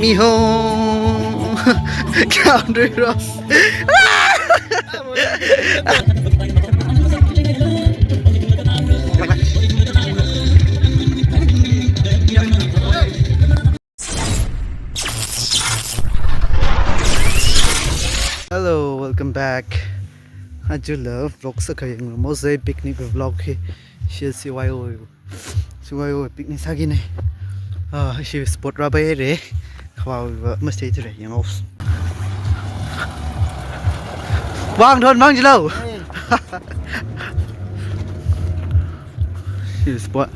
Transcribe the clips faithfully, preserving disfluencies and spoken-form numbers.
Miho. Country Ross. Hello, welcome back. Aja la vlog sākahai yanglu mose, picnic vlog hi. Shi C Y O, C Y O picnic sākahai ne. Ah, shi spot rāpai re. Khavā mesti re, yang off. Bang thon bang jilo. Shi spot.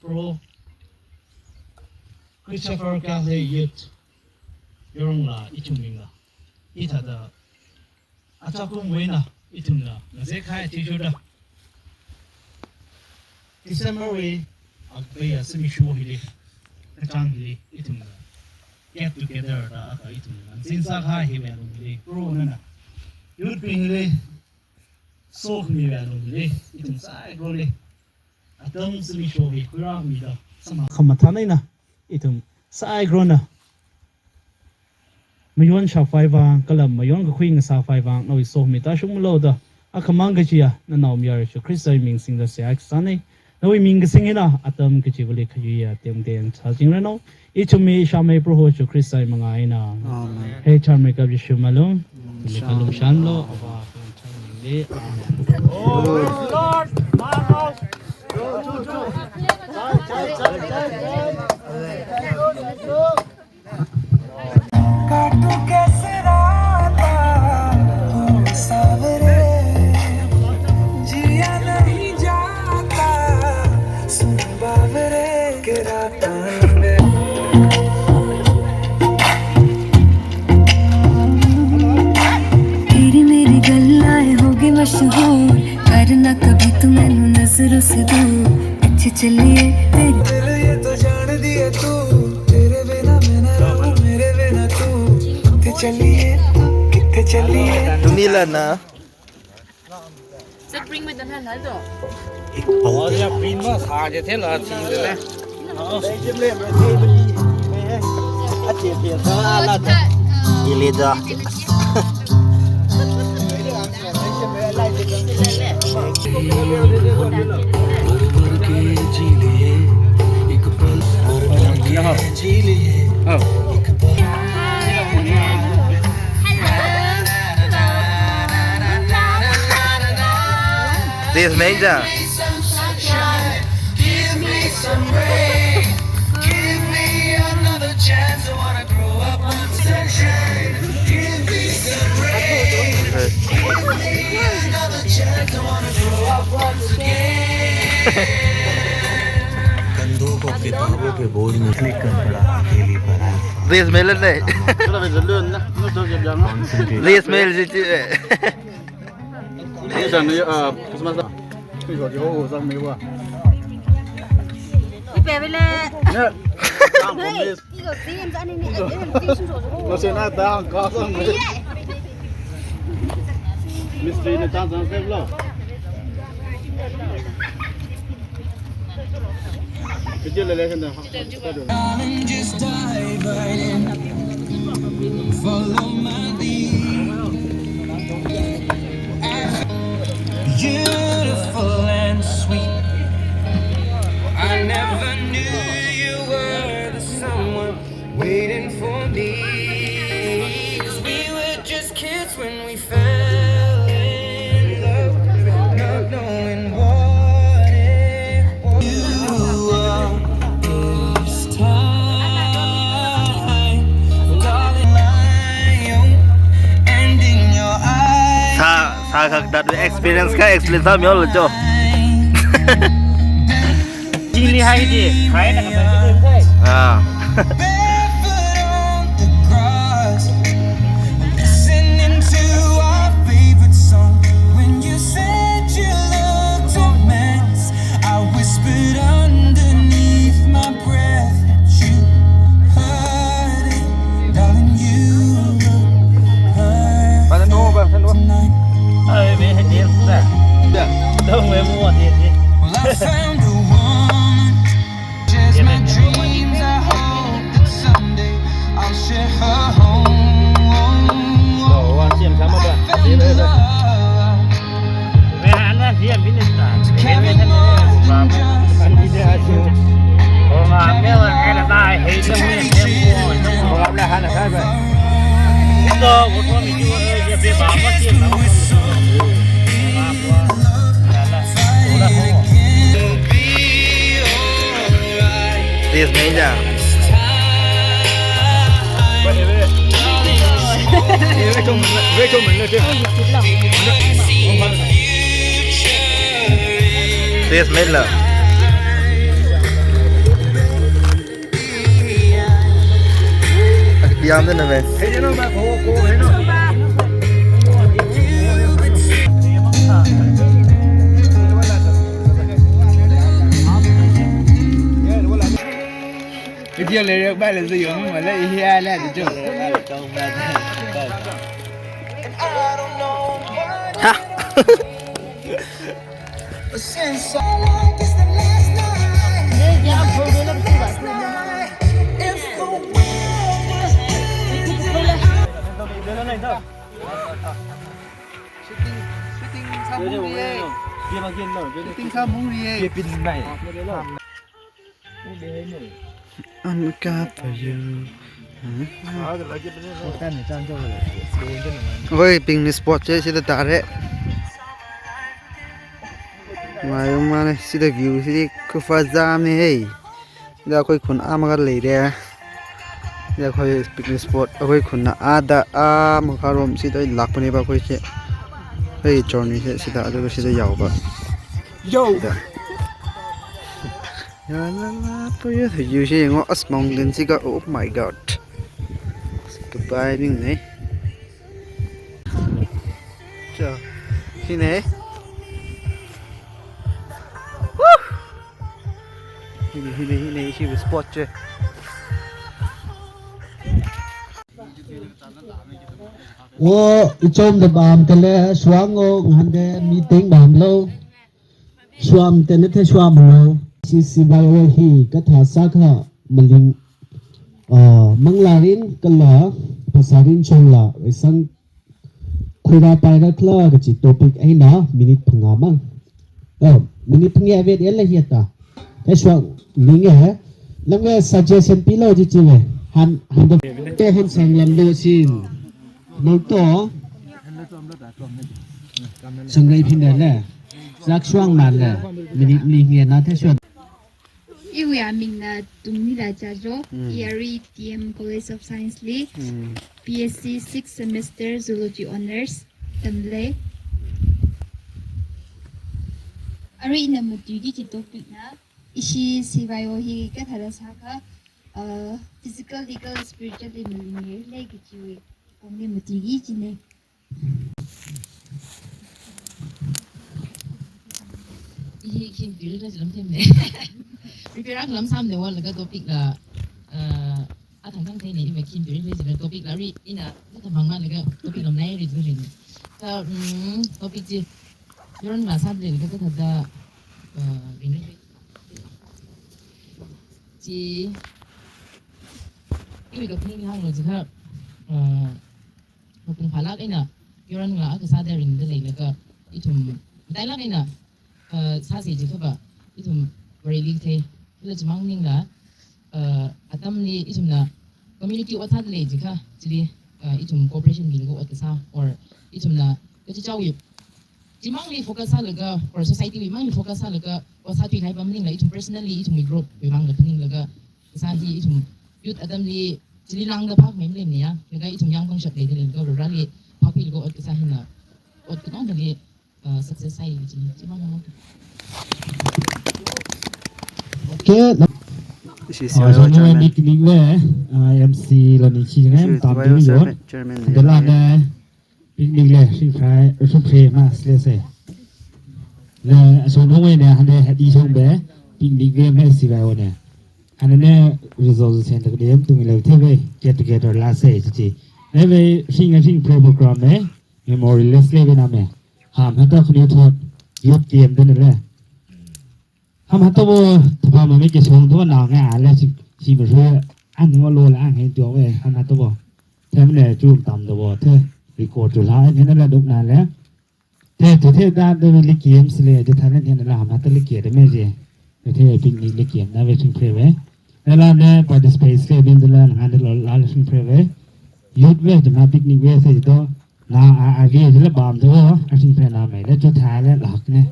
Proho Christopher Kale Youth, yorongla ithum mingla. Hithāda achakum wena ithumla ngazek kahai athishurda December wui akpaiya zimiksho hili, kachāng hili ithumla get together da akha ithumla nzin sākahai hiwui alung hili, Proho nana youth bingli sokhamiwui alung hili ithum saikorali atam zimiksho hi khuirāmida samphang khamathān eina ithum saikorana mayon shākhavai vang, kala mayon kakhui ngasākhavai vang, nawui sokhami tāshungmilu da, akhamang kajiya, nanao mayara Jesu Khristawui ming singda seihā kasāna. Nawui ming kasing eina atam kachivali khayuiya tengteng sāchingranu. Ithumwui Ishāmei Proho Jesu Khristawui manga eina. Amen. He chānmei kap Jishu malung. Mm, khalum shan lo, Avā, Avā, Avā, Avā. काटूं कैसे राता, ओ सावरे, जिया नहीं जाता, सुन बावरे, के राता लंबे। तेरी मेरी गल्लाएं होगी मशहूर, करना कभी तू मैनू नजरों से दूर। पिछे चलिए तेरे दिल ये तो जान दिए तू, तेरे बिना मैं ना रहूं, मेरे बिना तू। कित्थे चलिए, कित्थे चलिए। Tunila na. Sir, bring me the hand, hello. Ilida. This major. कंधों को किताबों के बोझ में लिख कर पड़ा अकेली पराई। This melon ne. Concentrate. This melon ji ji. Ni san ni, ah, Christmas la. Ni so di ho sang me wa. Ipe vele. Ne. Sang ko mis. Izo sim sa ni ni. Izo. Izo sim so. Lo se na da ka sang me. Mystery ne chang chang se lo. Darling, just dive right in. Follow my lead. Beautiful and sweet. I never knew you were the someone waiting for me. 'Cause we were just kids when we fell in love, not knowing what it was. You are this time, darling, my own, and in your eyes. Sa, sa kak dat experience ka explain sa mi ol jo. Chili hai di, hai na kata chili hai. Ah. Barefoot on the grass, listening to Don't we want it? Well, I found a woman. Shares my dreams. I hope that someday I'll share her home. So, one thing, come on, I fell in love. To carry more than just a message. This major. This major. Yamdana me. Video le yak ba le zuyong ma le hi ya le de jo. Ha. Shooting, shooting samung riye. Shooting samung riye. Uncover you. Oi, picnic spot chi sida tāre. Mai mane, sida view sidi khufaza me hei. Sida akhoi khun a makha leire. Sida akhoi picnic spot, akhoi khunna ada a makharom sida lākpaneba akhoi chi. Hei journey chi sida, ada sida yaoba. Yo. Sida. Ya la la, po yo, view chi yengo, as mountain chi ka, oh my God. Goodbye, ning ne. Cho, hi ne. Woo! Hi ne, hi ne, hi ne, hi spot chi. Wo, ichom da bam kale, suang ngo, ngande meeting bam lo. Suam tena the suam lo. C C Y O hi kathā sākha maling, ah, manglārin kala phasārin chonglā, reisang khuira paira khala kachi topic eina minute phangā mang. Oh, minute phangā vet yala hiata. The suam ning e, lam e suggestion pilo ji chi ve. Han, han da te han sanglam lo sin. Lo to. Sangai phin da le. Zak suang na le. Minute li nge na the suam. Iwui amingna Tungnila Jajo, Mm. I arui D M College of Science li, Mm. B S C sixth semester Zoology Honours tamle. Arui ina matuiki kachi topic na, ishi C Y O hi kathāda sākha, uh, physical, legal, spiritually maling e le kachi wui pongli matuiki kachi ne. Hi khin period la jilam themne. Prepare akha lam sāmane walaga topic la, uh, athang thang theine, iva khin period la jila topic la ri ina, ina thamang malaga topic lam nai ri jila ri. Ka, mm, topic chi, yaron la sāda leilakha kathāda, uh, ri ne. Chi, iwui kaphaning hānglo jiakha, uh, mapung phālāk eina, yaron la akha sāda ringda leilakha, ithum, matailāk eina, uh, sāsa jiakha va, ithum Vareli thei, kala chimang maningla, uh, atamli ithumna community ot sāda lei jiakha, chili, uh, ithum cooperation bing ko ot kasā, or ithumna kachichāwui, chimangli focus sālaga, or society wui mangli focus sālaga, ot sāthui kahai va maningla, ithum personally, ithumwui group wui mangla phaninglaga, kasā hi ithum youth atamli, chili lāngda phākhamei maleimana ya, laga ithum yang pangshap leida leilaga, Vareli phākhuilaga ot kasā hina, ot katongthali, uh, success sāi chi, chi mang mang. Okay. Ishi, uh, C Y O so chairman. Meeting le, uh, M C la ni chi ne, ishi tam C Y O di yo. Chairman, chairman ne. Dala ne, picnic le, sri fry, sri fry mas le se. Le, so no we ne, hane, hadi song be, picnic le, me C Y O ne. Hane ne, resource center le, tung le, te we, get together la se, chi chi. Le we, sing, sing pro program ne, memory list le, we na me. Ham, hata khuni thot. Youth game da nale. Ham hatobo thapa mami ke song to na nga ale si si ma ru an ngo lo la ngai to we ham hatobo. Them ne chu tam to bo the record to la ne na la duk na le. The the the da de le game si le de tha ne ne la ham hata le ke de me je. The the picnic le game na we chung pre we. Nala ne participate le bin de la nga de lo la le chung pre we. Youth we de na picnic we se to. Na a a ge de la bam to a chung pre na me le chu tha le lak ne.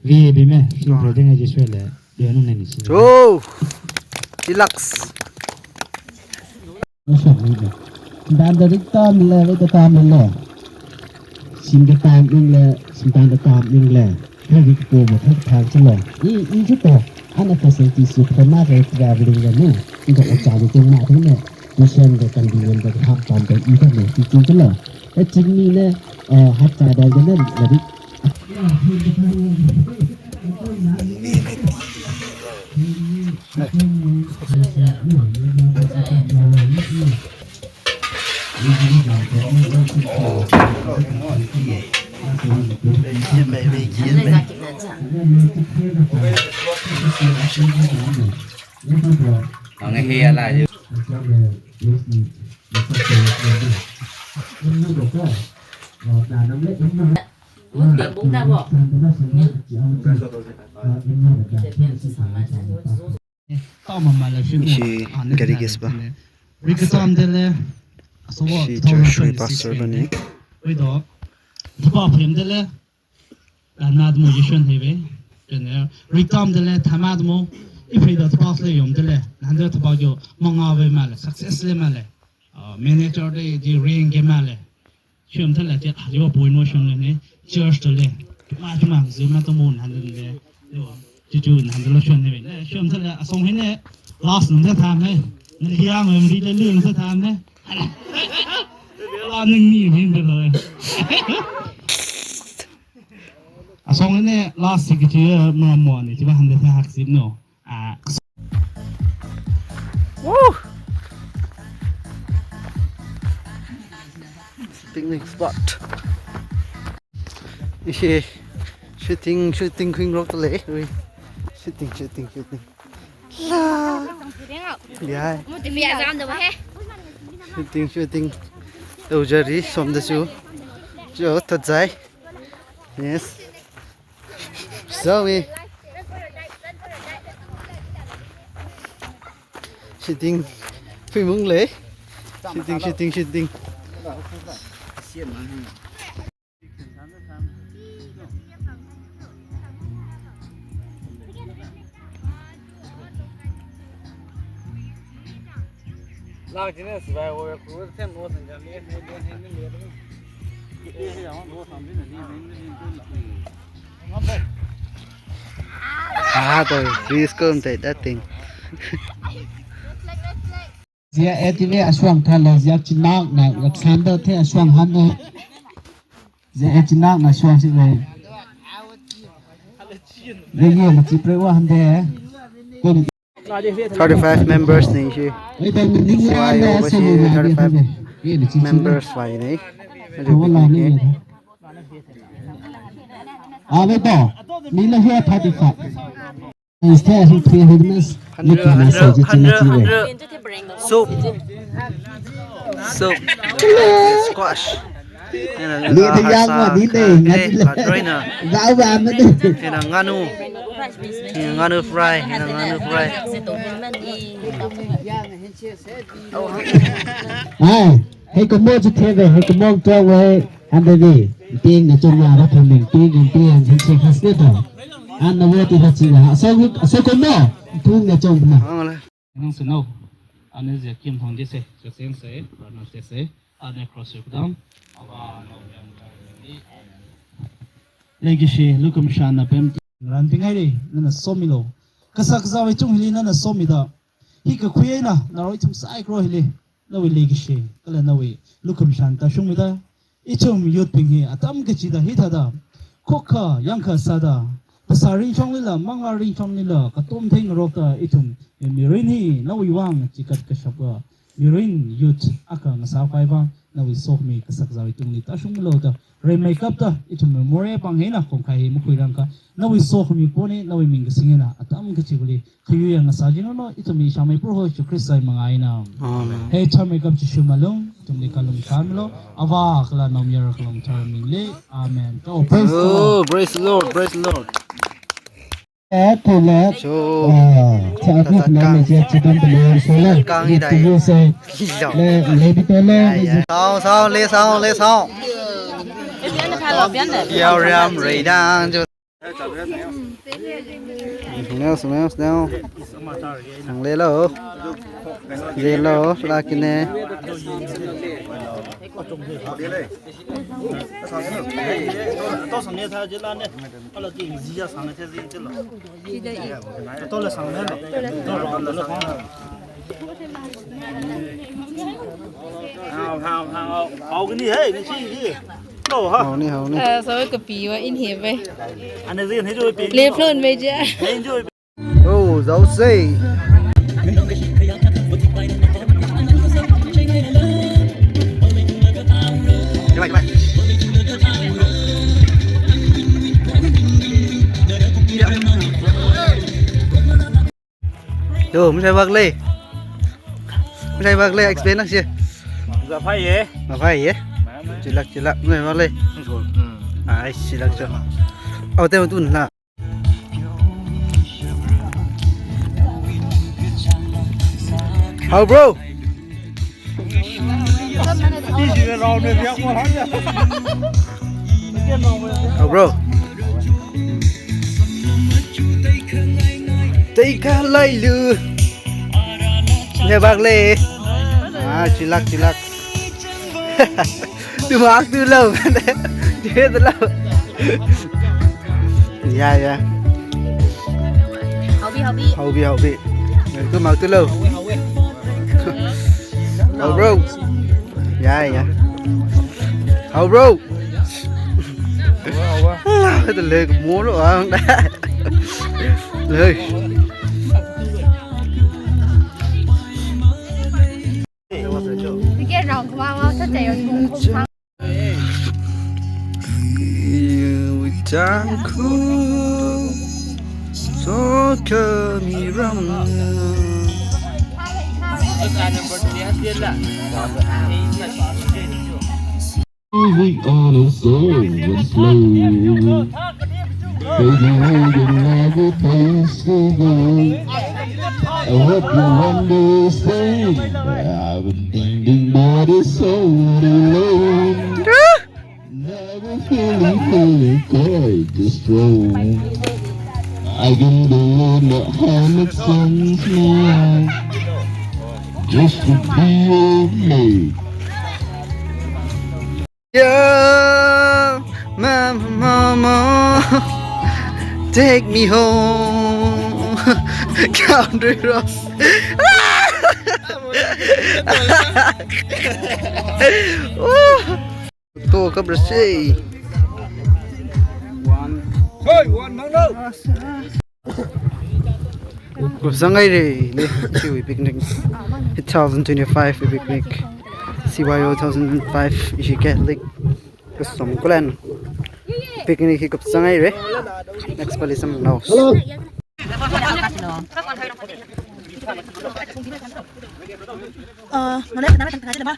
Vibi me, singphe ding aji shwe le, yanu ne ni sing. Cho! Relax. Masha Allah. Dan da rik tam le, rik tam le. Sim da tam ning le, sim dan da tam ning le. Hai rik po mo thak thak chalo. I, i ju po. Ana facility su phona re traveling le nu. Inda ocha de jeng ma thang ne. Mission de convenient de hap tam de i thang ne. Ti ti chalo. E ching ni le, eh, hap ta da de ne, le rik. Ishi gari gas ba. Ishi Joshua pastor bani. Wait, do. Thapa phem dele. Anad mo yishon heve. Kene. Riktam dele, thamad mo. Iphei da thapa le yom dele. Nandra thapa yo manga ve male. Success le male. Ah, manager de, de ring ge male. Shum thala che, ah, yo point wo shum le ne, church to le. Ma, ma, zima to mun han le. Yo, chu chu han lo shum ne. Shum thala, asong hine, last nung sa tham ne. Liang em ri le lung sa tham ne. La ning ni min de lo. Asong hine, last secretary, ma mo ni, chi ba han de sa hak sim no. Ah. Woo! Picnic spot. Ishi shooting, shooting khuingarok le. Ui. Shooting, shooting, shooting. La. Yai. Shooting, shooting. Tau jari, som da su. Jo, thot zai. Yes. Zoe. Shooting. Pui mung le. Shooting, shooting, shooting. Ah, boy, please come take that thing. Zia eti ve ashuang thale, zia chinak na, ya thanda the ashuang han ne. Zia e chinak na shuang si ve. Ve ye ma chi pre wa han de. Kun thirty-five members ni shi. Wai ta ni ni ya na so ni na thirty-five members wai ni. Wala ni. Ave to. Ni la he thirty-five. Is there three hundred? Hundred, hundred, hundred. Soup. Soup. Squash. Ni ta yang ma ni ne, ngani le. Katrina. Bau ba ma ni. Hina nganu. Hina nganu fry. Hina nganu fry. Ai, hei kumo chu theve, hei kumo tuang ve, han de vi, ping na chong ya ra phaming, ping, ping, ping, ping, ping, ping, ping, ping. An na wo ti ha chi ha, so, so kumo, ping na chong na. Nang sino, ane zia kim thong jese, zia seng se, rana se se, ane cross yoke down. Legacy, lukum shan na pem. Ran ping ai re, nana somi lo. Kasak za ve chung hili nana somi da. Hi kakhui eina, naroi ithum saikora hili, nawui legacy, kala nawui lukum shan ta shungmida, ithum youth bing hi atam kachida hithāda, khokha yangkha sāda, phasā ringshong lila, mangā ringshong lila, katom theingarokta ithum mirin hi nawui vang chikat kashapka mirin youth akha ngasākhavai vang, nawui sokhami kasakzāwui tungli tāshunglu da, rimeikapta ithumwui morei pāng eina khongkhai hi makhuirangakha, nawui sokhami pongli, nawui ming kasing eina atam kachivali khayui yang ngasā jinglu, ithumwui Ishāmei Proho Jishu Khristawui mangā eina. Amen. He chāmeikap Jishu malung, ithumli khalung khamilo, Avā kala Naomayara kala Manglā Katharawui mingli. Amen. Oh, praise the Lord. Oh, praise the Lord, praise the Lord. Eh, tole. Cho. Ah, cha Tata kang. Kang hidai. Lilo. Ya, ya. Sao, sao, le sao, le sao. Yao riam rei dang jo. Smell, smell, smell. Ang lelo. Lelo, lakine. Haoni, haoni. Eh, sawai kapiwa in he bai. Leflon meja. Oh, zaosei. Yo, masai bak lei. Masai bak lei, explain na si. Za phai ye. Za phai ye. Chilak, chilak, masai bak lei. Hmm. Ai, chilak cho. Au, te tu na. How, bro? How, bro? Teikha lailu. Nge bak lei. Ah, chilak, chilak. Tu mak tu lo. Dia tu lo. Ya, ya. Hobby, hobby. Hobby, hobby. Tu mak tu lo. How, bro? Ya, ya. How, bro? Lah, tu lek mulu ang. Lek. Moving on and so and slow. Baby, you never place to go. I hope you understand. I've been thinking about it so long. Never feeling, feeling quite this strong. I can do it, not how much songs more. Just to be with me. Yeah, mama, mama, take me home. Country Ross. To kap rasi. Kupsang haira, le, ishi picnic. Two thousand twenty-five picnic. C Y O two thousand five, ishi Catholic. Kusum kulan. Picnic hi kupsang haira. Next pali samphang haosa. Hello. Uh, mana, mana, mana, mana, mana?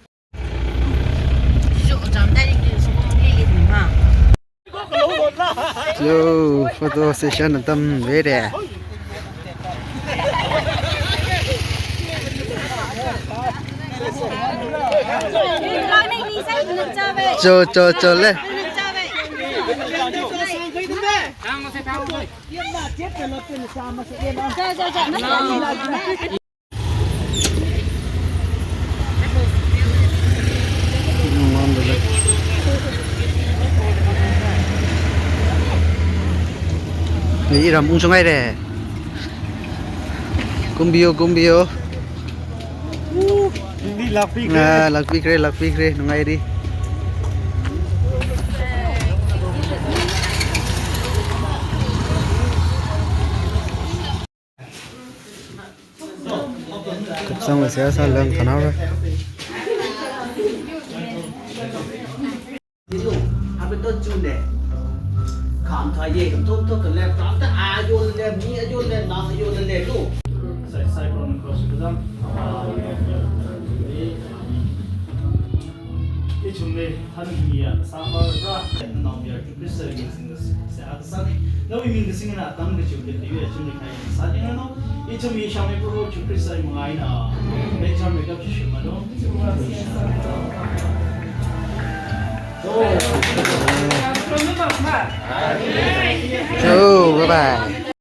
Yo, photo session atam haira. Cho, cho, cho le. Iram ungshung haira. Kumbiyo, kumbiyo. Lakpikre. Ah, lakpikre, lakpikre, nungairi. Kupsang wui seihā sālāng khanāra. Inu, happy to June ne. Kam tha ye, kam to to to le, kam ta ayo le, mi ayo le, na ayo le le nu. Sai sai from cross to them. Ichumle thanmiya sāmara, naomayara Khrista ringsin se akasāni. Nawui ming kasingna tang kachiwui ayu achumli khai sāniranu. Ichumwui Shangmei Proho Jishu Khrista mangā eina. Lecture makeup chi shimanu. Cho, bye bye.